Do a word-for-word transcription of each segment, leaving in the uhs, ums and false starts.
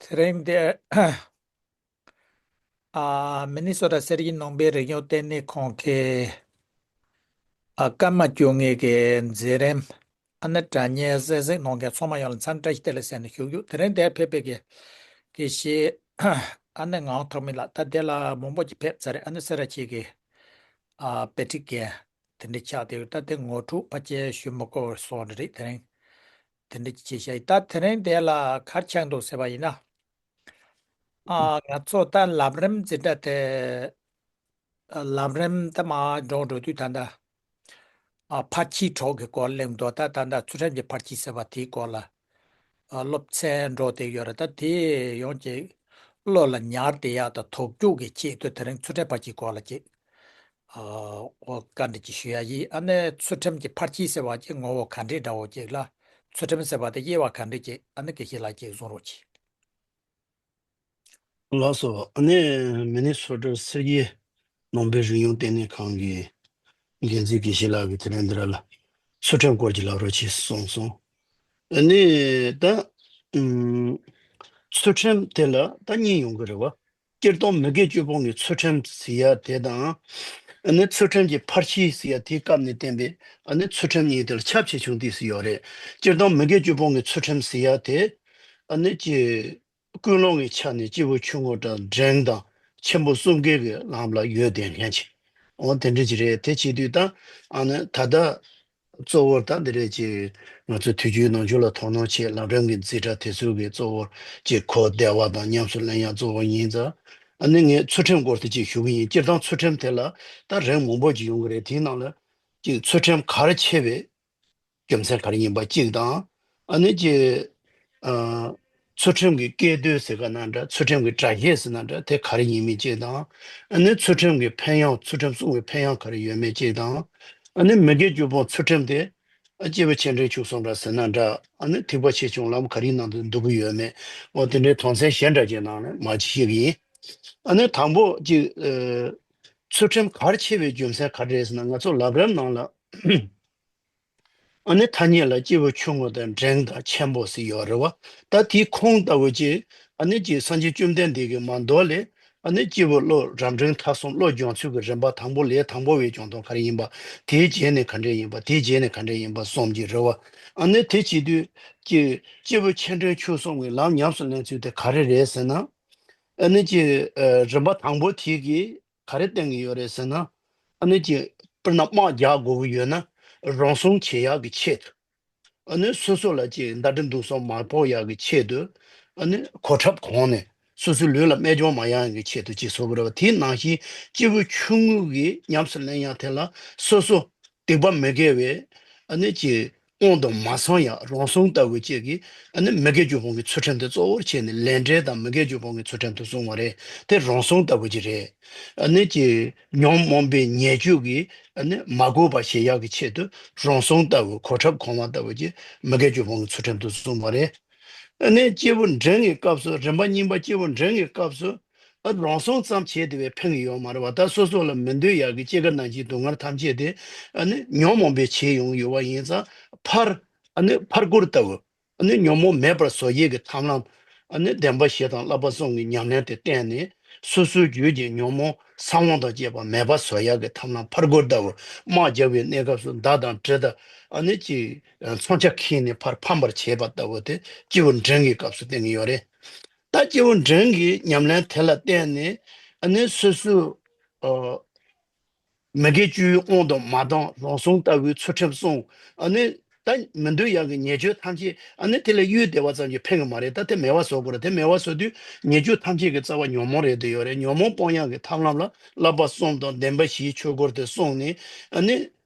དེ་རིང་འདིར་ཨ་མི་ནི་སོ་ཊ་གསེར་གྱི་ནོར་བུའི་རིག་གཞུང་ལྟེ་གནས་ཁང་གི་ཨ་སྐར་མ་བཅོ་ལྔའི་གི་མཛད་རིམ། ཨ་ནི་དྲ་བརྙན་གསན་གཟིགས་གནང་མཁན་ཚང་མ་ཡོངས་ལ་འཚམས་འདྲི་བཀྲ་ཤིས་བདེ་ལེགས་ཟེར་ནས་ཞུ་རྒྱུ། དེ་རིང་འདིར་ཕེབས་པའི་གི་དགེ་བཤེས་ཨ་ནི་ངག་དབང་ཐོགས་མེད་ལགས། ད་དེ་ལ་མང་པོ་ཅིག་ཕེབས་ཚར་རེད། ཨ་ནི་སེ་ར་བྱེས་ཀྱི་ཨ་དཔེ་ཁྲིད་མཁན་དེ་འདྲ་ཆགས་བསྡད་ཡོད། ད་དེ་ངོ་སྤྲོད་ཕལ་ཆེར་ཞུ་མི་དགོས་པ་བཟོ་འདྲ་རེད། དེ་རིང་དེ་འདྲ་ཅིག་བྱས་ཤག་ད་དེ་རིང་དེ་ལ་ག་རེ་ཆགས་འདུག་ཟེར་བ་ཡིན་ན། ཨ་ང་ཚོ་ད་ལམ་རིམ་འཛིན་གྲྭ་དེ་ཨ་ལམ་རིམ་ད་མར་འགྲོ་འགྲོ་དུས་ད་ལྟ་ཨ་ཕར་ཕྱིའི་གྲོགས་ཀྱི་སྐོར་གླེང་འདུག་ད་ད་ལྟ་ཚུལ་ཁྲིམས་ཀྱི་ཕར་ཕྱིན་ཟེར་བ་དེའི་སྐོར་ལ་ཨ་སློབ་ཚན་འགྲོ་བསྡད་ཡོད་རེད། ད་དེ་ཡང་ཅིག་བློ་ལ་ཉར་བསྡད་ཡག་དང་དོགས་འཁྱོག་གི་ཆེད་དུ་དེ་རིང་ཚུལ་ཁྲིམས་ཕར་ཕྱིན་སྐོར་ལ་ཅིག་ཨ་འོ་བཀའ་འདྲི་ཅིག་ཞུ་ཡ་ཡིན། ཨ་ནི་ཚུལ་ཁྲིམས་ཀྱི་ཕར་ཕྱིན་ཟེར་བ་ཅིག་ངོ་བོ་ག་འདྲས་འདྲ་བོ་ཅིག་ལ། ཚུལ་ཁྲིམས་ཟེར་བ་དེ་དབྱེ་བ་ག་འདྲས་ཅིག་ཨ་ནི་དགེ་བཤེས་ལགས་ཅིག་གསུང་རོགས་གྱིས། ལགས་སོ། ཨ་ནི་མི་ནི་སོ་ཊ་གསེར་གྱི་ནོར་བུའི་རིག་གཞུང་ལྟེ་གནས་ཁང་གི་འགན་འཛིན་དགེ་བཤེས་ལགས་ཀྱིས་དེ་རིང་འདི་ར་ལ་ཚུལ་ཁྲིམས་སྐོར་གྱི་ལབ་རོགས་བྱེད་གསུངས་སོང་། ཨ་ནི་ད་ཨུམ་ཚུལ་ཁྲིམས་དེ་ལ་ད་གཉིས་ཡོང་གི་རེད་བ། སྤྱིར་བཏང་མི་དགེ་བཅུ་སྤོང་གི་ཚུལ་ཁྲིམས་ཟེར་ཡ་དེ་དང་། ཨ་ནི་ཚུལ་ཁྲིམས་ཀྱི་ཕར་ཕྱིན་ཟེར་ཡ་དེའི་སྐབས་ནས་བསྟན་པའི་ཨ་ནི་ཚུལ་ཁྲིམས་གཉིས་དེ་ལ་ཁྱད་ཆེ་ཆུང་ཏོག་ཙམ་ཡོད་རེད། སྤྱིར་བཏང་མི་དགེ་བཅུ་སྤོང་གི་ཚུལ་ཁྲིམས་ཟེར་ཡ་དེ་ཨ་ནི་ཅི། ཀུན་སློང་གི་ཆ་ནས་སྐྱེས་བུ་ཆུང་ངུ་དང་འབྲིང་དང་ཆེན་པོ་གསུམ་ཀའི་གི་ལམ་ལ་ཡོད་བསྡད་མཁན་ཅིག་འོ་དེ་འདྲ་ཅིག་རེད། དེ་བྱེད་དུས་ད་ཨ་ནི་ད་ལྟ་གཙོ་བོར་ད་འདི་རེད་ཅིག་ང་ཚོ་དུས་རྒྱུན་ནང་ཆོས་ལ་དོ་སྣང་བྱེད་ལམ་རིམ་གྱི་འཛིན་གྲྭ་དེ་ཚོའི་གི་གཙོ་བོར་ཅིག་གོ་བདེ་བ་དང་ཉམས་སུ་ལེན་ཡག་གཙོ་བོ་ཡིན་ཙང་། ཨ་ནི་ངས་ཚུལ་ཁྲིམས་སྐོར་དུ་ཅིག་ཞུ་གི་ཡིན། སྤྱིར་བཏང་ཚུལ་ཁྲིམས་དེ་ལ་ད་རིགས་མང་པོ་ཅིག་ཡོང་གི་རེད། དེའི་ནང་ལ་ཅིག་ཚུལ་ཁྲིམས་གལ་ཆེ་བའི་རྒྱུ་མཚན་ག་རེ་ཡིན་པ་གཅིག་དང་། ཨ་ནི་ཅིག་ཨ་ཚུལ་ཁྲིམས་ཀྱི་སྐད་དོད་ཟེར་ག་ན་འདྲ། ཚུལ་ཁྲིམས་ཀྱི་སྒྲ་བཤད་ཟེར་ན་འདྲ། དེ་ག་རེ་ཡིན་མིན་གཅིག་དང་། ཨ་ནི་ཚུལ་ཁྲིམས་ཀྱི་ཕན་ཡོན། ཚུལ་ཁྲིམས་སྲུང་བའི་ཕན་ཡོན་ག་རེ་ཡོད་མེད་གཅིག་དང་། ཨ་ནི་མི་དགེ་བཅུ་སྤོང་ཚུལ་ཁྲིམས་དེ་ཨ་སྐྱེས་བུ་ཆེ་འབྲིང་ཆུང་གསུམ་ར་ཟེར་ན་འདྲ། ཨ་ནི་ཐེག་པ་ཆེ་ཆུང་ལམ་ག་རེའི་ནང་དུ་འདུ་གི་ཡོད་མེད། འོ་དེ་འདྲའི་དོན་ཚན་གཞན་འདྲ་ཅིག་ནང་ནས་མར་ཅིག་བཤད་གི་ཡིན། ཨ་ནི་དང་པོ་ཅིག་ཨ་ཚུལ་ཁྲིམས་གལ་ཆེ་བའི་རྒྱུ་མཚན་ག་རེ་རེད་ཟེར་ན། ང་ཚོ་ལམ་རིམ་ནང་ལ་ཨ་ནི་ཐ་སྙད་ལ་སྐྱེས་བུ་ཆུང་ངུ་དང་འབྲིང་དང་ཆེན་པོ་ཟེར་ཡོད་རེད་བ། ད་དེའི་ཁུངས་ལྟ་བུ་ཅིག་ཨ་ནི་ཅིག་སངས་རྒྱས་བཅོམ་ལྡན་འདས་ཀྱིས་མ་འདོད་ལས་ཨ་ནི་སྐྱེས་བུ་བློ་རབ་འབྲིང་ཐ་གསུམ་བློ་སྦྱོང་ཚུལ་གྱི་རིམ་པ། དང་པོ་ལས་དང་པོ་བའི་སྦྱོང་སྟངས་ག་རེ་ཡིན་པ། དེའི་རྗེས་ནས་ག་འདྲ་ཡིན་པ། དེའི་རྗེས་ནས་ག་འདྲ་ཡིན་པ་གསུམ་གྱི་རེད་བ། ཨ་ནི་དེ་བྱེད་དུས་ཀྱི་སྐྱེས་བུ་ཆེ་འབྲིང་ཆུང་གསུམ་གྱི་ལམ་ཉམས་སུ་ལེན་ཚུལ་དེ་ག་རེ་རེད་ཟེར་ན། ཨ་ནི་ཀྱི་ཨ་རིམ་པ་དང་པོ་དེ་གིས་ག་རེ་བསྟན་གྱི་ཡོད་རེད་ཟེར་ན། ཨ་ནི་ཀྱི་དཔེར་ན་དམག་རྒྱག་དགོས་ཀྱི་ཡོད་ན་རང་སྲུང་བྱེད་ཡག་གི་ཆེད་དུ། ཨ་ནི་སོ་སོ་ལ་ཀྱི་མདའ་གྲི་མདུང་གསུམ་མ་ཕོག་ཡག་གི་ཆེད་དུ། ཨ་ནི་གོ་ཁྲབ་གོན་ནས་སོ་སོའི་ལུས་ལ་རྨས་སྐྱོན་མ་ཡོང་ཡག་གི་ཆེད་དུ་ཅིག་བཟོ་དགོས་རེད་བ། དེ་ནང་བཞིན་སྐྱེས་བུ་ཆུང་ངུ་གིས་ཉམས་སུ་ལེན་ཡག་དེ་ལ་སོ་སོ་སྡིག་པ་མི་དགེ་བའི་ཨ་ནི་ཀྱི་དབང་དུ་མ་སོང་ཡག་རང་སྲུང་ལྟ་བུ་ཅིག་གིས་ཨ་ནི་མི་དགེ་བཅུ་སྤོང་གི་ཚུལ་ཁྲིམས་དེ་གཙོ་བོར་བྱས་ནས་ལས་འབྲས་དང་མི་དགེ་བཅུ་སྤོང་གི་ཚུལ་ཁྲིམས་དེ་གསུངས་པ་རེད། དེ་རང་སྲུང་ལྟ་བུ་ཅིག་རེད། ཨ་ནི་ཀྱི་ཉོན་མོངས་པའི་ཉེས་སྤྱོད་ཀྱིས་ཨ་ནི་མ་གོས་པ་བྱེད་ཡག་གི་ཆེད་དུ་རང་སྲུང་ལྟ་བུ་གོ་ཁྲབ་གོན་པ་ལྟ་བུ་ཅིག་མི་དགེ་བཅུ་སྤོང་གི་ཚུལ་ཁྲིམས་དེ་གསུངས་པ་རེད། ཨ་ནི་སྐྱེས་བུ་འབྲིང་གི་སྐབས་སུ། རིམ་པ་གཉིས་པ་སྐྱེས་བུ་འབྲིང་གི་སྐབས་སུ། ཨ་རང་སྲུང་ཙམ་བྱས་ཏེ་བས་ཕན་གྱི་ཡོད་མ་རེད་བ། ད་སོ་སོ་ལ་མི་འདོད་ཡག་གི་སྐྱེ་རྒ་ན་འཆིའི་སྡུག་བསྔལ་ཐམས་ཅད་དེ་ཨ་ནི་ཉོན་མོངས་པས་བྱས་ཡོང་ཡོད་པ་ཡིན་ཙང་ཕར་ཨ་ནི་ཕར་རྒོལ་ལྟ་བུ། ཨ་ནི་ཉོན་མོངས་མེད་པར་བཟོ་ཡས་ཀྱི་ཐབས་ལམ། ཨ་ནི་བདེན་པ་བཞི་དང་བསླབ་པ་གསུམ་གྱི་ཉམས་ལེན་དེ་བསྟེན་ནས་སོ་སོའི་རྒྱུད་ཀྱི་ཉོན་མོངས་ས་བོན་དང་བཅས་པ་མེད་པར་བཟོ་ཡག་གི་ཐབས་ལམ་ཕར་རྒོལ་ལྟ་བུ། དམག་རྒྱག་པའི་གནས་སྐབས་སུ་མདའ་དང་གྲི་དང་ཨ་ནི་ཀྱི་མཚོན་ཆ་ཁྱེར་ནས་ཕར་ཕམ་པར་བྱེད་པ་ལྟ་བུ་དེ་སྐྱེས་བུ་འབྲིང་གི་སྐབས་སུ་བསྟན་གྱི་ཡོད་རེད། ད་སྐྱེས་བུ་འབྲིང་གི་ཉམས་ལེན་དེ་ལ་བརྟེན་ནས་ཨ་ནི་སོ་སོའི་ཨ་མི་དགེ་བཅུའི་དབང་དུ་མ་བཏང་རང་སྲུང་ལྟ་བུའི་ཚུལ་ཁྲིམས་སྲུང་། ཨ་ནི་ད་མི་འདོད་ཡག་གི་ཉེས་སྤྱོད་ཐམས་ཅད་ཨ་ནི་དེ་ལ་གཡོལ་བསྡད་པ་ཙམ་གྱིས་ཕན་གྱི་མ་རེད། ད་དེ་མེད་པ་བཟོ་དགོས་རེད། དེ་མེད་པ་བཟོ་དུས་ཉེས་སྤྱོད་ཐམས་ཅད་ཀྱི་རྩ་བ་ཉོན་མོངས་རེད་བསྡད་ཡོད་རེད། ཉོན་མོངས་སྤོང་ཡག་གི་ཐབས་ལམ་ལ་བསླབ་པ་གསུམ་དང་བདེན་པ་བཞིའི་ཆོས་སྐོར་དེ་གསུངས་ནས། ཨ་ནི་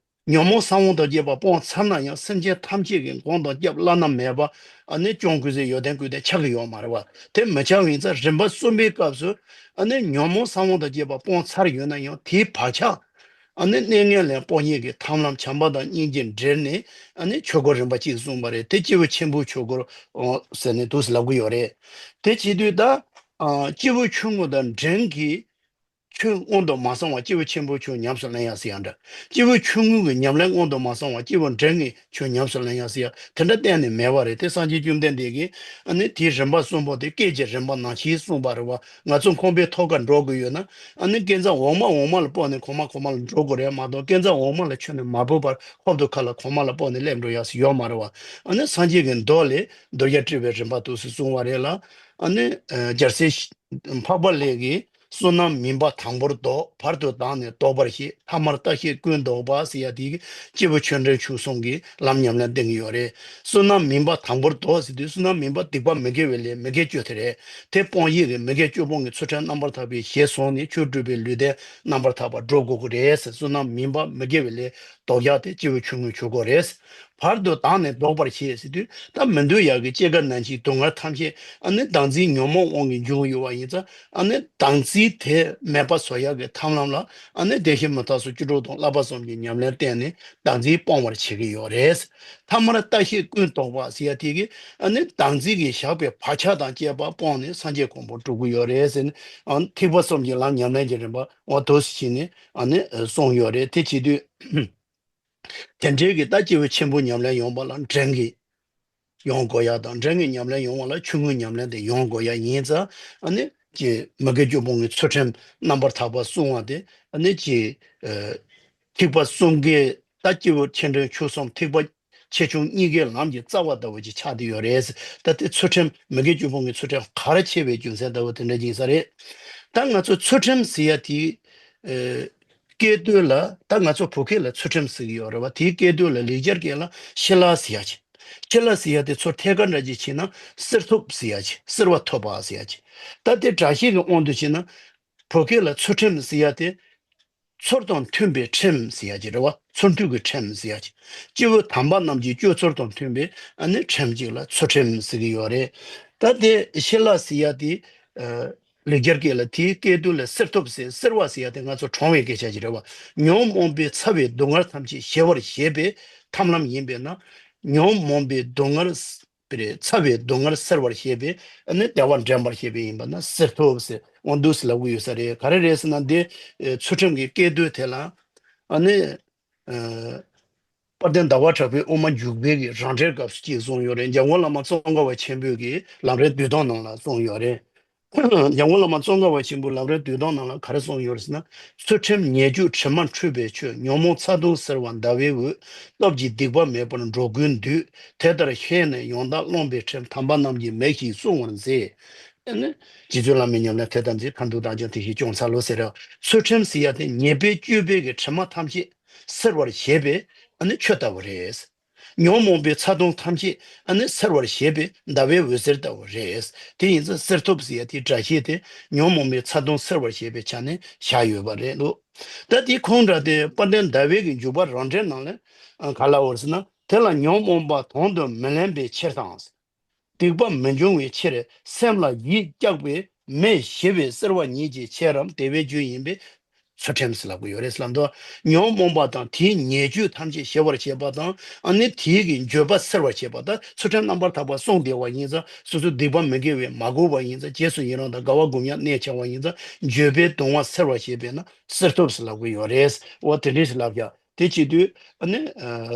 ཉོན་མོངས་ས་བོན་དང་བཅས་པ་སྤོང་ཚར་ན་ཡང་སེམས་ཅན་ཐམས་ཅད་ཀྱི་སྒོམ་དང་སྐྱབས་བླ་ན་མེད་པ་ཨ་ནི་སྐྱོང་དགོས་ཟེར་ཡོན་ཏན་ཀུན་ལྡན་ཆགས་ཀྱི་ཡོད་མ་རེད་བ། དེ་མི་ཆགས་པ་ཡིན་ཙང་རིམ་པ་གསུམ་པའི་སྐབས་སུ་ཨ་ནི་ཉོན་མོངས་ས་བོན་དང་བཅས་པ་སྤོང་ཚར་ཡོད་ན་ཡང་དེའི་བག་ཆགས་ཨ་ནི་གནས་ངན་ལས་སྤོང་ཡས་ཀྱི་ཐབས་ལམ་བྱམས་པ་དང་སྙིང་རྗེ་འབྲེལ་ནས་ཨ་ནི་ཆོས་སྐོར་རིམ་པ་གཅིག་གསུངས་པ་རེད། དེ་སྐྱེས་བུ་ཆེན་པོའི་ཆོས་སྐོར་ཟེར་ནས་འདུག་སེ་ལབ་ཀྱི་ཡོད་རེད། དེ་བྱེད་དུས་ད་ཨ་སྐྱེས་བུ་ཆུང་ངུ་དང་འབྲིང་གི་ ཆོས་སྔོན་དུ་མ་སོང་བར་སྐྱེས་བུ་ཆེན་པོའི་ཆོས་ཉམས་སུ་ལེན་ཡ་ཟེར་ཡ་འདྲ། སྐྱེས་བུ་ཆུང་ངུ་གི་ཉམས་ལེན་སྔོན་དུ་མ་སོང་བར་སྐྱེས་བུ་འབྲིང་གི་ཆོས་ཉམས་སུ་ལེན་ཡ་ཟེར་ཡ་དེ་འདྲ་གཏན་ནས་མེད་པ་རེད། དེ་སངས་རྒྱས་བཅོམ་ལྡན་འདས་ཀྱིས་ཨ་ནི་དེའི་རིམ་པ་གསུམ་པོ་དེ་སྐད་ཀྱི་རིམ་པ་ནང་བཞིན་གསུངས་པ་རེད་བ། ང་ཚོ་ཁང་པའི་ཐོག་ཁར་འགྲོ་དགོས་ཡོད་ན། ཨ་ནི་སྐས་འཛེག་འོག་མ་འོག་མ་ལ་སྤོས་ནས་གོང་མ་གོང་མ་ལ་འགྲོ་དགོས་རེད་མ་གཏོགས། སྐས་འཛེག་འོག་མ་ལ་ཁྱོན་ནས་མ་སྤོས་པར་ཁོག་ཏུ་ཁ་ལ་གོང་མ་ལ་སྤོས་ནས་སླེབས་འགྲོ་ཡག་ཞིག་ཡོད་མ་རེད་བ། ཨ་ནི་སངས་རྒྱས་ཀྱི་མདོ་ལས་མདོ་རྒྱུད་བཀྲི་བའི་རིམ་པ་འདུག་སེ་གསུངས་པ་རེད་ལ། ཨ་ནི་ཨ་རྒྱལ་སྲས་འཕགས་པ་ལྷས་ཀྱིས་བསོད་ནམས་མུན་པ་དང་པོར་བཟློག་བར་དུ་བདག་ནི་བཟློག་པར་བྱེད། ཐ་མར་ལྟ་ཤེས་ཀུན་བཟློག་པ་ཟེར་ཡ་དེ་སྐྱེས་བུ་ཆོས་འབྲིང་ཆོས་གསུམ་གྱི་ལམ་ཉམས་ལེན་བསྟན་གྱི་ཡོད་རེད། བསོད་ནམས་མུན་པ་དང་པོར་བཟློག་ཟེར་དུས་བསོད་ནམས་མུན་པ་སྡིག་པ་མི་དགེ་བའི་ལས་མི་དགེ་བཅུ་དེ་རེད། དེ་སྤོང་ཡས་ཀྱི་མི་དགེ་བཅུ་སྤོང་གི་ཚུལ་ཁྲིམས་རྣམ་པར་དག་པའི་ཞེས་གསུངས་ནས་ཆོས་སྒྲུབ་པའི་ལུས་རྟེན་རྣམ་པར་དག་པ་སྒྲུབ་དགོས་ཀྱི་རེད་ཟེར། བསོད་ནམས་མུན་པ་མི་དགེ་བའི་ལས་ལྡོག་ཡག་དེ་སྐྱེས་བུ་ཆུང་ངུའི་ཆོས་སྐོར་རེད། བར་དུ་བདག་ནི་བཟློག་པར་བྱེད་ཟེར་དུས་ད་མི་འདོད་ཡག་གི་སྐྱེ་རྒ་ན་འཆིའི་སྡུག་བསྔལ་ཐམས་ཅད་ཨ་ནི་བདག་འཛིན་ཉོན་མོངས་དབང་གིས་འབྱུང་ཡོད་པ་ཡིན་ཙང་། ཨ་ནི་བདག་འཛིན་དེ་མེད་པ་བཟོ་ཡག་གི་ཐབས་ལམ་ལ་ཨ་ནི་བདེ་གཤེགས་མི་ཐོག་སོགས་བཅུ་དྲུག་དང་བསླབ་པ་གསུམ་གྱི་ཉམས་ལེན་བསྟན་ནས་བདག་འཛིན་སྤོང་བར་བྱེད་ཀྱི་ཡོད་རེད། ཐ་མར་ལྟ་ཤེས་ཀུན་བཟློག་པ་ཟེར་ཡ་དེ་གིས་ཨ་ནི་བདག་འཛིན་གྱིས་བཞག་པའི་བག་ཆགས་དང་བཅས་པ་སྤོང་ནས་སངས་རྒྱས་གོ་འཕང་སྒྲུབ་ཀྱི་ཡོད་རེད་ཟེར་ནས། ཨ་ནི་ཐེག་པ་གསུམ་གྱི་ལམ་ཉམས་ལེན་གྱི་རིམ་པ་འོ་འདུག་སེ་བྱས་ནས་ཨ་ནི་གསུངས་ཡོད་རེད། དེ་བྱེད་དུས། དེ་འདྲའི་གི་ད་སྐྱེས་བུ་ཆེན་པོ་ཉམས་ལེན་ཡོང་བ་ལ་འབྲིང་གི་ཡོང་དགོས་ཡ་དང་། འབྲིང་གི་ཉམས་ལེན་ཡོང་བ་ལ་ཆུང་ངུའི་ཉམས་ལེན་དེ་ཡོང་དགོས་ཡ་ཡིན་ཙང་། ཨ་ནི་ཀྱི་མི་དགེ་བཅུ་སྤོང་གི་ཚུལ་ཁྲིམས་རྣམ་པར་དག་པ་བསྲུང་བ་དེ་ཨ་ནི་ཀྱི་ཨ་ཐེག་པ་གསུམ་གའི་ད་སྐྱེས་བུ་ཆེ་འབྲིང་ཆུང་གསུམ་ཐེག་པ་ཆེ་ཆུང་གཉིས་ཀའི་ལམ་གྱི་རྩ་བ་ལྟ་བུ་ཅིག་ཆགས་བསྡད་ཡོད་རེད། ད་དེ་ཚུལ་ཁྲིམས་མི་དགེ་བཅུ་སྤོང་གི་ཚུལ་ཁྲིམས་གལ་ཆེ་བའི་རྒྱུ་མཚན་ལྟ་བུ་དེ་འདྲ་ཡིན་ས་རེད། ད་ང་ཚོ་ཚུལ་ཁྲིམས་ཟེར་ཡ་དེ། ཨ། སྐད་དོད་ལ་ད་ང་ཚོ་བོད་སྐད་ལ་ཚུལ་ཁྲིམས་ཟེར་གྱི་ཡོད་རེད་བ། དེའི་སྐད་དོད་ལ་ལེགས་སྦྱར་སྐད་ལ་ཤི་ལ་ཟེར་ཡ་ཅིག་ཤི་ལ་ཟེར་ཡ་དེ་ཚུར་ཐད་ཀར་འདྲ་ཅིག་བྱས་ན་བསིལ་ཐུབ་ཟེར་ཡ་ཅིག་བསིལ་བ་ཐོབ་པ་ཟེར་ཡ་ཅིག་ད་དེ་སྒྲ་བཤད་ཀྱི་དབང་དུ་བྱས་ན་བོད་སྐད་ལ་ཚུལ་ཁྲིམས་ཟེར་ཡ་དེ་ཚུལ་དང་མཐུན་པའི་ཁྲིམས་ཟེར་ཡ་ཅིག་རེད་བ། ཚུལ་མཐུན་གྱི་ཁྲིམས་ཟེར་ཡ་ཅིག་སྐྱེས་བུ་དམ་པ་རྣམས་ཀྱི་སྤྱོད་ཚུལ་དང་མཐུན་པའི་ཨ་ནི་ཁྲིམས་ཅིག་ལ་ཚུལ་ཁྲིམས་ཟེར་གྱི་ཡོད་རེད། ད་དེ་ཤི་ལ་ཟེར་ཡ་དེ། ཨ། ལེགས་སྦྱར་སྐད་ལ་དེའི་སྐད་དོད་ལ་བསིལ་ཐུབ་ཟེར། བསིལ་བ་ཟེར་ཡ་དེ་ང་ཚོ་གྲང་བའི་སྐད་ཆ་ཅིག་རེད་བ། ཉོན་མོངས་པའི་ཚ་བའི་སྡུག་བསྔལ་ཐམས་ཅད་ཞི་བར་བྱེད་པའི་ཐབས་ལམ་ཡིན་པས་ན། ཉོན་མོངས་པའི་སྡུག་བསྔལ་པའི་ཚ་བའི་སྡུག་བསྔལ་སེལ་བར་བྱེད་པའི་ཨ་ནི་བདེ་བ་འདྲེན་པར་བྱེད་པའི་ཡིན་པ་ན་བསིལ་ཐུབ་ཟེར་འོང་འདུག་ཟེར་ལབ་གི་ཡོད་ས་རེད། ག་རེ་རེད་ཟེར་ན་འདི། ཨ། ཚུལ་ཁྲིམས་ཀྱི་སྐད་དོད་དེ་ལ་ཨ་ནི། ཨ། དཔལ་ལྡན་ཟླ་བ་གྲགས་པའི་དབུ་མ་འཇུག་པའི་གི་རང་འགྲེལ་སྐབས་སུ་ཅིག་གསུངས་ཡོད་རེད། འཇམ་མགོན་བླ་མ་ཙོང་ཁ་པ་ཆེན་པོས་ཀྱི་ལམ་རིམ་བསྡུས་དོན་ནང་ལ་གསུངས་ཡོད་རེད། འཇམ་མགོན་བླ་མ་ཙོང་ཁ་པ་ཆེན་པོས་ལམ་རིམ་བསྡུས་དོན་ནང་ལ་ག་རེ་གསུངས་ཡོད་རེད་ཟེར་ན། ཚུལ་ཁྲིམས་ཉེས་སྤྱོད་དྲི་མ་འཁྲུད་པའི་ཆོས། ཉོན་མོངས་ཚ་གདུང་སེལ་བ་ཟླ་བའི་འོད། སྟོབས་ཀྱིས་སྡིག་པ་མེད་པར་འགྲོ་ཀུན་འདུལ། དེ་ལྟར་ཤེས་ནས་ཡང་དག་བླངས་པའི་ཁྲིམས། དམ་པ་རྣམས་ཀྱིས་མི་ཤིགས་བསྲུང་བར་མཛད། ཨ་ནི། རྗེ་བཙུན་བླ་མའི་ཉམས་ལེན་དེ་ལྟར་མཛད། ཁ་འདུག་དང་ཀྱང་དེ་བཞིན་སྐྱོང་འཚལ་ལོ་ཟེར་རོ། ཚུལ་ཁྲིམས་ཟེར་ཡ་དེ་ཉེས་པའི་སྤྱོད་པའི་གི་དྲི་མ་ཐམས་ཅད་སེལ་བར་བྱེད་པའི་ཨ་ནི་ཆོས་ལྟ་བུ་རེད། ཉོན་མོངས་པའི་ཚ་གདུང་ཐམས་ཅད་ཨ་ནི་སེལ་བར་བྱེད་པའི་ཟླ་བའི་འོད་ཟེར་ལྟ་བུ་རེད། དེ་ཡིན་ཙང་བསིལ་ཐུབ་ཟེར་ཡ་དེའི་སྒྲ་བཤད་དེ་ཉོན་མོངས་པའི་ཚ་གདུང་སེལ་བར་བྱེད་པའི་ཆ་ནས་བཞག་ཡོད་པ་རེད་འདུག་ད་དེའི་ཁུངས་འདྲ་དེ་དཔལ་ལྡན་ཟླ་བའི་གི་འཇུག་པ་རང་འགྲེལ་ནང་ལ་ཨ་ག་ལབ་པ་རེད་ཟེར་ན། དེ་ལ་ཉོན་མོངས་པ་དོན་དུ་མི་ལེན་པའི་ཕྱིར་དང་། སྡིག་པ་མི་འབྱུང་བའི་ཕྱིར་སེམས་ལ་ཡིད་བཅག་པའི་མེ་ཞི་བའི་བསིལ་བ་ཉིད་ཀྱི་ཆེད་རམ་བདེ་བའི་རྒྱུ་ཡིན་པས་ཚུལ་ཁྲིམས་ལབ་ཀྱི་ཡོད་རེད་ལབ་འདུག་ཉོན་མོངས་པ་དང་དེའི་ཉེས་སྤྱོད་ཐམས་ཅད་ཞི་བར་བྱེད་པ་དང་། ཨ་ནི་དེའི་གི་འགྱོད་པ་སེལ་བར་བྱེད་པ་དང་། ཚུལ་ཁྲིམས་རྣམ་པར་དག་པ་བསྲུང་བསྡད་པ་ཡིན་ཙང་སོ་སོ་སྡིག་པ་མི་དགེ་བས་མ་གོས་པ་ཡིན་ཙང་། རྗེས་སུ་ཡི་རང་དང་དགའ་བ་སྒོམ་ཡང་གནད་ཆེ་བ་ཡིན་ཙང་། འགྱོད་པའི་གདུང་བ་སེལ་བར་བྱེད་པས་ན་བསིལ་ཐུབ་ལབ་ཀྱི་ཡོད་རེད། འོ་དེ་འདྲས་ལབ་ཀྱང་དེ་བྱེད་དུས་ཨ་ནི་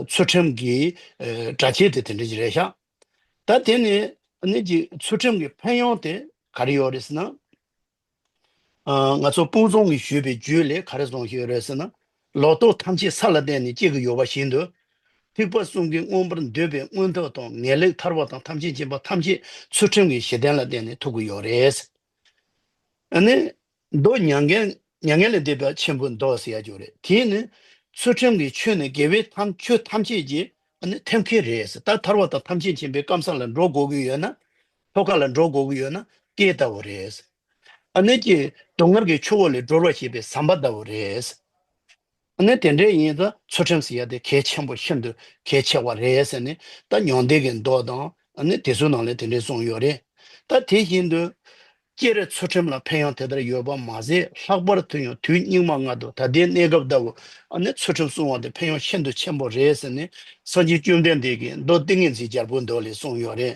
ཚུལ་ཁྲིམས་ཀྱི་སྒྲ་བྱེད་དེ་དེ་འདྲས་རེད་ཤག་ད་དེ་ནི་ཨ་ནི་ཀྱི་ཚུལ་ཁྲིམས་ཀྱི་ཕན་ཡོན་དེ་ག་རེ་ཡོད་རེད་ཟེར་ན། ཨ། ང་ཚོ་དཔུང་བཟང་གིས་ཞུས་པའི་རྒྱུད་ལས་ག་རེ་གསུངས་ཡོད་རེད་ཟེར་ན། ལོ་ཏོག་ཐམས་ཅད་ས་ལ་བརྟེན་ནས་སྐྱེ་གི་ཡོད་པ་བཞིན་དུ། ཐེག་པ་གསུམ་གྱི་མངོན་པར་འདོད་པའི་མངོན་མཐོ་དང་ངེས་ལེགས་ཐར་པ་དང་ཐམས་ཅད་མཁྱེན་པ་ཐམས་ཅད་ཚུལ་ཁྲིམས་ཀྱི་གཞི་རྟེན་ལ་བརྟེན་ནས་ཐོབ་ཀྱི་ཡོད་རེད། ཨ་ནི། མདོ་མྱ་ངན། མྱ་ངན་ལས་འདས་པའི་ཆེན་པོའི་མདོ་ཟེར་ཡ་ཅིག་ཡོད་རེད། དེས་ནི། ཚུལ་ཁྲིམས་ཀྱི་ཆོས་ནི་དགེ་བའི་ཐམས་ཆོས་ཐམས་ཅད་ཀྱི་ཨ་ནི་ཐེམ་སྐས་རེད། ད་ཐར་པ་དང་ཐམས་ཅད་མཁྱེན་པའི་སྐམ་ས་ལ་འགྲོ་དགོས་ཀྱི་ཡོད་ན། ལྷོ་ཁ་ལ་འགྲོ་དགོས་ཀྱི་ཡོད་ན་སྐས་ལྟ་བུ་རེད། ཨ་ནི་ཀྱི་སྡུག་བསྔལ་གྱི་ཆུ་བོ་ལས་སྒྲོལ་བར་བྱེད་པའི་ཟམ་པ་ལྟ་བུ་རེད། ཨ་ནི་དེ་འདྲས་ཡིན་ཙང་ཚུལ་ཁྲིམས་ཟེར་ཡ་དེ་གལ་ཆེན་པོ་ཤིན་ཏུ་གལ་ཆེ་བ་རེད་ཟེར་ནས། ད་མྱང་འདས་ཀྱི་མདོ་དང་ཨ་ནི་དེ་ཚོའི་ནང་ལས་དེ་འདྲས་གསུངས་ཡོད་རེད། ད་དེ་བཞིན་དུ། སྤྱིར་ཚུལ་ཁྲིམས་ལ་ཕན་ཡོན་དེ་ལྟར་ཡོད་པ་མ་ཟད། ལྷག་པར་དུ་ཡང་དུས་སྙིགས་མ་ལྔ་དང་ད་ལྟའི་གནས་སྐབས་ལྟ་བུ་ཨ་ནི་ཚུལ་ཁྲིམས་སྲུང་བ་དེ་ཕན་ཡོན་ཤིན་ཏུ་ཆེན་པོ་རེད་ཟེར་ནས་སངས་རྒྱས་བཅོམ་ལྡན་འདས་ཀྱིས་མདོ་ཏིང་ངེ་འཛིན་རྒྱལ་པོའི་མདོ་ལས་གསུངས་ཡོད་རེད།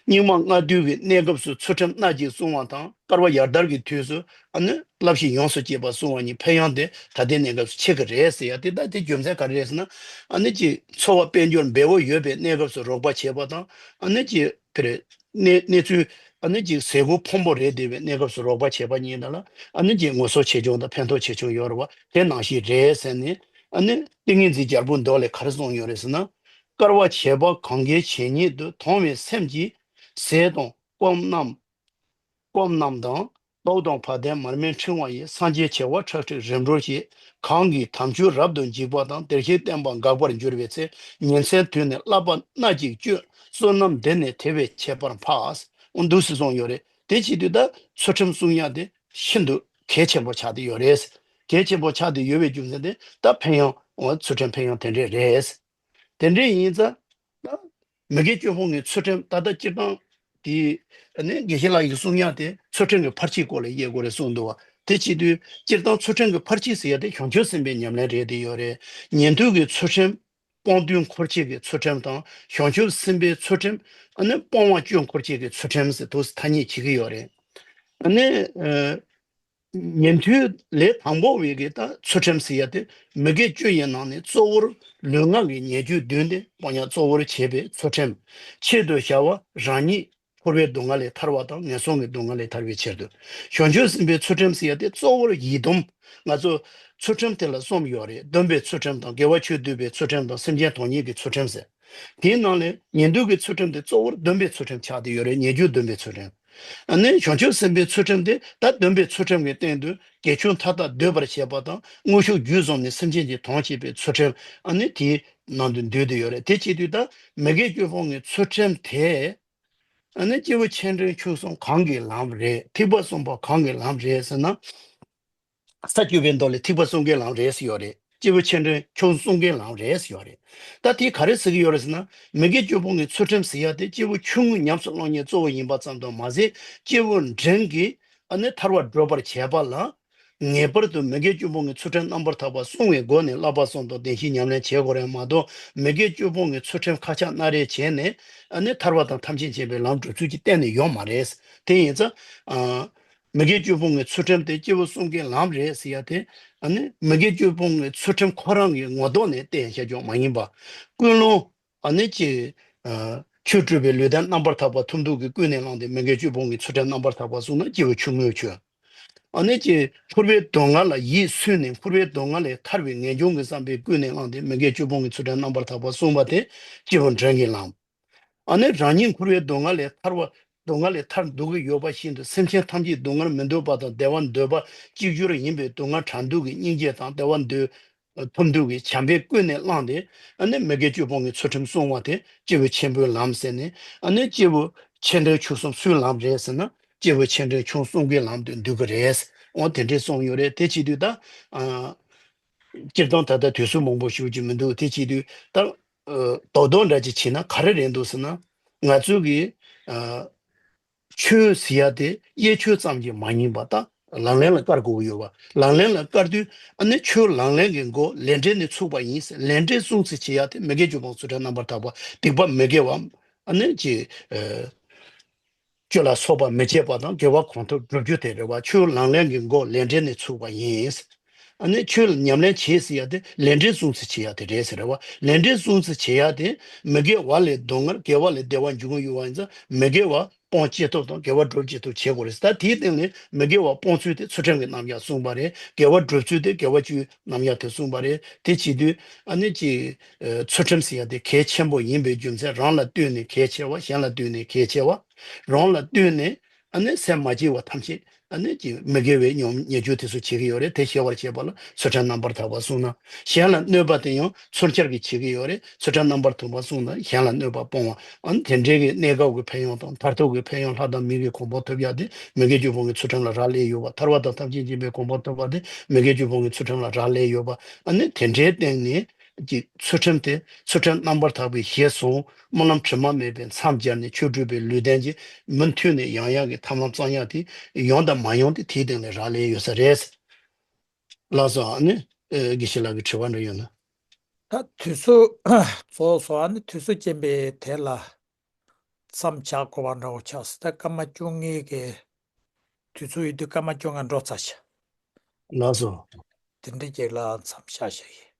སྙིགས་མ་ལྔ་བདོའི་གནས་སྐབས་སུ་ཚུལ་ཁྲིམས་སྣ་གཅིག་བསྲུང་བ་དང་། བསྐལ་པ་ཡར་དར་གྱི་དུས་སུ་ཨ་ནི་བསླབ་གཞི་ཡོངས་སུ་བརྗེད་པ་བསྲུང་བ་གཉིས་ཕན་ཡོན་དེ་ད་ལྟའི་གནས་སྐབས་སུ་ཆེ་གི་རེད་ཟེར་ཡ་དེ། ད་དེ་རྒྱུ་མཚན་ག་རེ་རེད་ཟེར་ན། ཨ་ནི་ཅིག་འཚོ་བ་དཔལ་འབྱོར་འབེལ་པོ་ཡོད་པའི་གནས་སྐབས་སུ་རོགས་པ་བྱེད་པ་དང་། ཨ་ནི་ཅིག་དེ་རེད། གནས་གནས་ཚུལ་ཨ་ནི་ཅིག་ཟས་གོས་ཕོན་པོ་རེད་བསྡད་པའི་གནས་སྐབས་སུ་རོགས་པ་བྱེད་པ་གཉིས་ནང་ལ་ཨ་ནི་ཅིག་ངོ་སོ་ཆེ་ཆུང་དང་ཕན་ཐོགས་ཆེ་ཆུང་ཡོད་རེད་བ། དེ་ནང་བཞིན་རེད་ཟེར་ནས། ཨ་ནི་ཏིང་ངེ་འཛིན་རྒྱལ་པོའི་མདོ་ལས་ག་རེ་གསུངས་ཡོད་རེད་ཟེར་ན། བསྐལ་པ་བྱེ་བ་གང་གཱའི་བྱེ་སྙེད་དུ། དོང་བའི་སེམས་ཀྱིས་ཟས་དང་སྐོམ་རྣམས་སྐོམ་རྣམས་དང་། ལྟོགས་དང་བ་དན་མར་མེའི་ཕྲེང་བ་ཡིས། སངས་རྒྱས་བྱེ་བ་ཁྲག་ཁྲིག་རིམ་གྲོ་བྱེད། གང་གིས་དམ་ཆོས་རབ་ཏུ་འཇིག་པ་དང་། བདེར་གཤེགས་བསྟན་པ་འགག་པར་འགྱུར་བའི་ཚེ། ཉིན་མཚན་དུས་ནས་བསླབ་པ་སྣ་གཅིག་སྤྱོད། བསོད་ནམས་འདི་ནི་དེ་བས་ཁྱད་པར་འཕགས། འོ་འདུག་སེ་གསུངས་ཡོད་རེད། དེ་བྱེད་དུས་ད་ཚུལ་ཁྲིམས་སྲུང་ཡ་དེ་ཤིན་ཏུ་གལ་ཆེན་པོ་ཆགས་བསྡད་ཡོད་རེད། གལ་ཆེན་པོ་ཆགས་བསྡད་ཡོད་པའི་རྒྱུ་མཚན་དེ་ད་ཕན་ཡོན། འོ་ཚུལ་ཁྲིམས་ཕན་ཡོན་དེ་འདྲས་རེད། དེ་འདྲས་ཡིན་ཙང་། ད་མི་དགེ་བཅུ་སྤོང་གི་ཚུལ་ཁྲིམས། ད་ལྟ་སྤྱིར་བཏང་དེ་ནི་དགེ་བཤེས་ལགས་ཀྱིས་གསུང་ཡག་དེ་ཚུལ་ཁྲིམས་ཀྱི་ཕར་ཕྱིན་སྐོར་ལ་དབྱེ་དགོས་རེད་གསུངས་འདུག་བ། དེ་བྱེད་དུས་སྤྱིར་བཏང་ཚུལ་ཁྲིམས་ཀྱི་ཕར་ཕྱིན་ཟེར་ཡ་དེ་བྱང་ཆུབ་སེམས་དཔའི་ཉམས་ལེན་རེད་བསྡད་ཡོད་རེད། ཉན་ཐོས་ཀྱི་ཚུལ་ཁྲིམས། སྤོང་དུས་འཁོར་བཅས་ཀྱི་ཚུལ་ཁྲིམས་དང་། བྱང་ཆུབ་སེམས་དཔའི་ཚུལ་ཁྲིམས། ཨ་ནི་སྤོང་བ་སྤྱོད་འཁོར་བཅས་ཀྱི་ཚུལ་ཁྲིམས་ཟེར་དུས་ཐ་སྙད་བྱེད་ཀྱི་ཡོད་རེད། ཨ་ནི། ཨ། ཉན་ཐོས་ལས་དང་པོ་བའི་གི་ད་ཚུལ་ཁྲིམས་ཟེར་ཡ་དེ་མི་དགེ་བཅུ་ཡི་ནང་ནས་གཙོ་བོར་ལུས་ངག་གི་ཉེས་སྤྱོད་བདུན་དེ་སྤོང་ཡ་གཙོ་བོར་བྱས་པའི་ཚུལ་ཁྲིམས། ཆེད་དུ་བྱ་བ་རང་ཉིད་འཁོར་བའི་སྡུག་བསྔལ་ལས་ཐར་བ་དང་ངན་སོང་གི་སྡུག་བསྔལ་ལས་ཐར་བའི་ཕྱིར་དུ། བྱང་ཆུབ་སེམས་དཔའི་ཚུལ་ཁྲིམས་ཟེར་ཡ་དེ་གཙོ་བོར་ཡིད་སྡོམ། ང་ཚོ་ཚུལ་ཁྲིམས་དེ་ལ་གསུམ་ཡོད་རེད། སྡོམ་པའི་ཚུལ་ཁྲིམས་དང་། དགེ་བ་ཆོས་སྡུད་པའི་ཚུལ་ཁྲིམས་དང་། སེམས་ཅན་དོན་གཉེར་གྱི་ཚུལ་ཁྲིམས་ཟེར། དེའི་ནང་ལས་ཉན་ཐོས་ཀྱི་ཚུལ་ཁྲིམས་དེ་གཙོ་བོར་སྡོམ་པའི་ཚུལ་ཁྲིམས་ཆགས་བསྡད་ཡོད་རེད། ཉེས་སྤྱོད་སྡོམ་པའི་ཚུལ་ཁྲིམས། ཨ་ནི་བྱང་ཆུབ་སེམས་དཔའི་ཚུལ་ཁྲིམས་དེ་ད་སྡོམ་པའི་ཚུལ་ཁྲིམས་ཀྱི་སྟེང་དུ་དགེ་ཆོས་མཐའ་དག་སྡོད་པར་བྱེད་པ་དང་། དངོས་ཤུགས་བརྒྱུད་གསུམ་ནས་སེམས་ཅན་གྱི་དོན་བྱེད་པའི་ཚུལ་ཁྲིམས། ཨ་ནི་དེའི་ནང་དུ་འདུས་བསྡད་ཡོད་རེད། དེ་བྱེད་དུས་ད་མི་དགེ་བཅུ་སྤོང་གི་ཚུལ་ཁྲིམས་དེ། ཨ་ནི་སྐྱེས་བུ་ཆེ་འབྲིང་ཆུང་གསུམ་གང་གི་ལམ་རེད། ཐེག་པ་གསུམ་པ་གང་གི་ལམ་རེད་ཟེར་ན། ས་བཅུ་པའི་མདོ་ལས་ཐེག་པ་གསུམ་ཀའི་ལམ་རེད་ཟེར་ཡོད་རེད། སྐྱེས་བུ་ཆེ་འབྲིང་ཆུང་གསུམ་ཀའི་ལམ་རེད་ཟེར་ཡོད་རེད། ད་དེ་ག་རེ་ཟེར་གྱི་ཡོད་རེད་ཟེར་ན། མི་དགེ་བཅུ་སྤོང་གི་ཚུལ་ཁྲིམས་ཟེར་ཡ་དེ་སྐྱེས་བུ་ཆུང་ངུས་ཉམས་སུ་བླང་ཉེས་གཙོ་བོ་ཡིན་པ་ཙམ་དུ་མ་ཟད། སྐྱེས་བུ་འབྲིང་གིས་ཨ་ནི་ཐར་པར་བགྲོད་པར་བྱེད་པ་ལ། ངེས་པར་དུ་མི་དགེ་བཅུ་སྤོང་གི་ཚུལ་ཁྲིམས་རྣམ་པར་དག་པ་བསྲུང་བའི་སྒོ་ནས་བསླབ་པ་གསུམ་དང་བདེན་བཞིའི་ཉམས་ལེན་བྱེད་དགོས་རེད་མ་གཏོགས། མི་དགེ་བཅུ་སྤོང་གི་ཚུལ་ཁྲིམས་ཁ་ཕྱག་སྣ་རལ་བྱས་ནས་ཨ་ནི་ཐར་པ་དང་ཐམས་ཅད་མཁྱེན་པའི་ལམ་བགྲོད་ཚུལ་གྱི་གཏན་ནས་ཡོད་མ་རེད། དེ་ཡིན་ཙང་། ཨ། མི་དགེ་བཅུ་སྤོང་གི་ཚུལ་ཁྲིམས་དེ་སྐྱེས་བུ་གསུམ་ཀའི་ལམ་རེད་ཟེར་ཡ་དེ། ཨ་ནི་མི་དགེ་བཅུ་སྤོང་གི་ཚུལ་ཁྲིམས་ཁོ་རང་གི་ངོ་ཐོག་ནས་བསྟན་བྱ་ཆོག་མ་ཡིན་པ། ཀུན་སློང་། ཨ་ནི་ཅི། ཨ། ཆོས་སྒྲུབ་པའི་ལུས་རྟེན་རྣམ་པར་དག་པ་ཐུབ་རྡུགས་ཀྱིས་ཀུན་ནས་བསླངས་ཏེ་མི་དགེ་བཅུ་སྤོང་གི་ཚུལ་ཁྲིམས་རྣམ་པར་དག་པ་བསྲུངས་ན་སྐྱེས་བུ་ཆུང་ངུའི་ཆོས། ཨ་ནི་ཅི། འཁོར་བའི་སྡུག་བསྔལ་ལ་ཡིད་སུན་ནས་འཁོར་བའི་སྡུག་བསྔལ་ལས་ཐར་བའི་ངེས་འབྱུང་གི་བསམ་པས་ཀུན་ནས་བསླངས་ཏེ་མི་དགེ་བཅུ་སྤོང་གི་ཚུལ་ཁྲིམས་རྣམ་པར་དག་པ་བསྲུངས་པ་དེ་སྐྱེས་བུ་འབྲིང་གི་ལམ། ཨ་ནི་རང་ཉིད་འཁོར་བའི་སྡུག་བསྔལ་ལས་ཐར་བ། སྡུག་བསྔལ་ལས་ཐར་འདོད་ཀྱི་ཡོད་པ་བཞིན་དུ་སེམས་ཅན་ཐམས་ཅད་སྡུག་བསྔལ་མི་འདོད་པ་དང་བདེ་བ་འདོད་པ་གཅིག་གྱུར་ཡིན་པས་སྡུག་བསྔལ་བྲལ་འདོད་ཀྱི་སྙིང་རྗེ་དང་བདེ་བ་འདོད་ཐུབ་འདོད་ཀྱི་བྱམས་པས་ཀུན་ནས་བསླངས་ཏེ། ཨ་ནི་མི་དགེ་བཅུ་སྤོང་གི་ཚུལ་ཁྲིམས་བསྲུང་བ་དེ་སྐྱེས་བུ་ཆེན་པོའི་ལམ་ཟེར་ནས། ཨ་ནི་སྐྱེས་བུ་ཆེ་འབྲིང་ཆུང་གསུམ་སུའི་ལམ་རེད་ཟེར་ན། སྐྱེས་བུ་ཆེ་འབྲིང་ཆུང་གསུམ་གའི་ལམ་དུ་འདུས་ཀྱི་རེད། འོ་དེ་འདྲས་གསུངས་ཡོད་རེད། དེ་བྱེད་དུས་ད། ཨ། སྤྱིར་བཏང་ད་ལྟ་དུས་ཚོད་མང་པོ་ཞུ་རྒྱུ་མི་འདུག་དེ་བྱེད་དུས་ད། ཨ། རྡོག་རྡོག་འདྲ་ཅིག་བྱས་ན་ག་རེ་རེད་འདུག་ཟེར་ན། ང་ཚོ་གི། ཨ། ཆོས་ཟེར་ཡ་དེ་གཡས་ཆོས་ཙམ་གྱིས་མ་ཡིན་པ་ད་ལག་ལེན་ལ་བཀར་དགོས་ཀྱི་ཡོད་པ། ལག་ལེན་ལ་བཀར་དུས་ཨ་ནི་ཆོས་ལག་ལེན་གྱི་མགོ་ལས་འབྲས་ནི་ཚུགས་པ་ཡིན། ལས་འབྲས་བསྲུང་ཚུལ་བྱེད་ཡ་དེ་མི་དགེ་བཅུ་སྤོང་ཚུལ་ཁྲིམས་རྣམ་པར་དག་པ། སྡིག་པ་མི་དགེ་བ། ཨ་ནི་ཅི། ཨ། སྤྱོད་ལ་སོགས་པ་མི་བྱེད་པ་དང་དགེ་བ་གང་ཐུབ་བསྒྲུབ་རྒྱུ་དེ་རེད་བ། ཆོས་ལག་ལེན་གྱི་མགོ་ལས་འབྲས་ནི་ཚུགས་པ་ཡིན། ཨ་ནི་ཆོས་ལ་ཉམས་ལེན་བྱེད་ཟེར་ཡ་དེ་ལས་འབྲས་བསྲུང་ཚུལ་བྱེད་ཡ་དེ་རེད་ཟེར་བ། ལས་འབྲས་བསྲུང་ཚུལ་བྱེད་ཡ་དེ་མི་དགེ་བ་ལས་སྡུག་བསྔལ་དགེ་བ་ལས་བདེ་བ་འབྱུང་གི་ཡོད་པ་ཡིན་ཙང་མི་དགེ་བ་སྤོང་ཅི་ཐུབ་དང་དགེ་བ་སྒྲུབ་ཅི་ཐུབ་བྱེད་དགོས་རེད། ད་དེའི་སྟེང་ནས་མི་དགེ་བ་སྤོང་ཚུལ་དེ་ཚུལ་ཁྲིམས་ཀྱི་རྣམ་གཞག་གསུངས་པ་རེད། དགེ་བ་སྒྲུབ་ཚུལ་དེ་དགེ་བ་བཅུའི་རྣམ་གཞག་དེ་གསུངས་པ་རེད། དེ་བྱེད་དུས་ཨ་ནི་ཅི། ཨ། ཚུལ་ཁྲིམས་ཟེར་ཡ་དེ་གལ་ཆེན་པོ་ཡིན་པའི་རྒྱུ་མཚན། རང་ལ་ལྟོས་ནས་གལ་ཆེ་བ། གཞན་ལ་ལྟོས་ནས་གལ་ཆེ་བ། རང་ལ་ལྟོས་ནས་ཨ་ནི་སེམས་མ་སྐྱིད་པ་ཐམས་ཅད་ཨ་ནི་ཀྱི་མི་དགེ་བའི་ཉམས་ཉེས་སྤྱོད་དེ་ཚོ་བྱེད་ཀྱི་ཡོད་རེད། དེ་ཞི་བར་བྱེད་པ་ལ་ཚུལ་ཁྲིམས་རྣམ་པར་དག་པ་བསྲུངས་ན། གཞན་ལ་གནོད་པ་དེ་ཡང་ཚུལ་འཆལ་གྱིས་བྱེད་ཀྱི་ཡོད་རེད། ཚུལ་ཁྲིམས་རྣམ་པར་དག་པ་བསྲུངས་ན་གཞན་ལ་གནོད་པ་སྤོང་བ། ཨ་ནི་དེ་འདྲའི་གི་གནས་སྐབས་ཀྱི་ཕན་ཡོན་དང་མཐར་ཐུག་གི་ཕན་ཡོན་ལྷ་དང་མི་གི་གོ་འཕང་ཐོབ་ཡ་དེ་མི་དགེ་བཅུ་སྤོང་གི་ཚུལ་ཁྲིམས་ལ་རག་ལས་ཡོད་པ། ཐར་པ་དང་ཐམས་ཅད་མཁྱེན་པའི་གོ་འཕང་ཐོབ་པ་དེ་མི་དགེ་བཅུ་སྤོང་གི་ཚུལ་ཁྲིམས་ལ་རག་ལས་ཡོད་པ། ཨ་ནི་དེ་འདྲའི་སྟེང་ནས། ཀྱི་ཚུལ་ཁྲིམས་དེ་ཚུལ་ཁྲིམས་རྣམ་པར་དག་པའི་གཞིར་བཟུང་སྨོན་ལམ་དྲི་མ་མེད་པའི་མཚམས་སྦྱར་ནས་ཆོས་སྒྲུབ་པའི་ལུས་རྟེན་གྱི་མུ་མཐུད་ནས་ཡང་ཡང་གི་ཐབས་ལམ་བརྩམ་ཡག་དེ་ཡོང་དང་མ་ཡོང་དེ་དེའི་སྟེང་ནས་རག་ལས་ཡོད་ས་རེད། ལགས་སོ། ཨ་ནི་ཨེ་དགེ་བཤེས་ལགས་ཀྱི་དྲི་བ་འདྲ་ཡོད་ན། ད་དུས་ཚོད་རྫོགས་སོང་། ཨ་ནི་དུས་ཚོད་རྐྱེན་པས་དེ་ལ་ མཚམས་བཞག་དགོས་པ་འདྲ་བོ་ཆགས་སོང་། ད་སྐར་མ་བཅོ་ལྔའི་གི་དུས་ཚོད་ཡོད་དུས་སྐར་མ་བཅོ་ལྔ་འགྲོ་ཚར་ཤག། ལགས་སོ། དེ་འདྲའི་རྗེས་ལ་མཚམས་བཞག་བཞག་ཡིན།